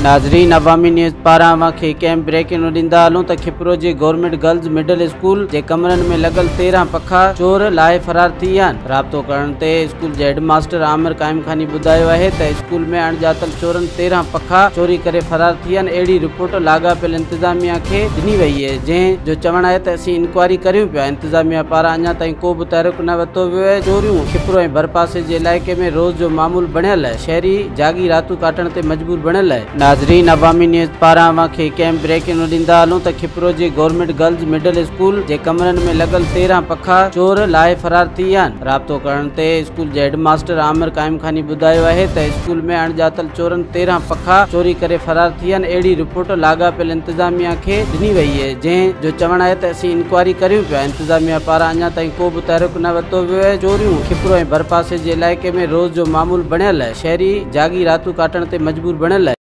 ناظرين عوامي نيوز پاران اوهان کي هڪ اهم بريڪنگ ڏيندا هلون ته کپرو جي گورنمينٽ گرلز مڊل اسڪول جي ڪمرن ۾ لڳل 13 پکا چور لاهي فرار ٿي ويا آهن. رابطو ڪرڻ تي اسڪول جي هيڊ ماستر عامر قائم خاني ٻڌايو آهي ته اسڪول ۾ اڻڄاتل چورن 13 پکا چوري ڪري فرار ٿي ويا آهن. اهڙي رپورٽ لاڳاپيل انتظاميا کي ڏني وئي آهي جنهن جو چوڻ آهي ته اسين انڪوائري ڪريون پيا. انتظاميا پاران اڃا تائين ڪو به تحرڪ نه ورتو ويو آهي. چوريون کپرو ۽ ڀرپاسي جي علائقي ۾ روز جو معمول بڻيل آهي. شهري جاڳي راتون ڪاٽڻ تي مجبور بڻيل آهي. ناظرين عوامي نيوز پاران اوهان کي هڪ اهم بريڪنگ ڏيندا هلون ته کپرو جي گورنمينٽ گرلز مڊل اسڪول جي ڪمرن ۾ لڳل 13 پکا چور لاهي فرار ٿي ويا آهن. رابطو ڪرڻ تي اسڪول جي هيڊ ماستر عامر قائم خاني ٻڌايو آهي ته اسڪول ۾ اڻڄاتل چورن 13 پکا چوري ڪري فرار ٿي ويا آهن. اهڙي رپورٽ لاڳاپيل انتظاميا کي ڏني وئي آهي جنهن جو چوڻ آهي ته اسين انڪوائري ڪريون پيا. انتظاميا پاران اڃا تائين ڪو به تحرڪ نه ورتو ويو آهي. چوريون کپرو ۽ ڀرپاسي جي علائقي ۾ روز جو معمول بڻيل آهي. شهري جاڳي راتون ڪاٽڻ تي مجبور بڻيل آهي.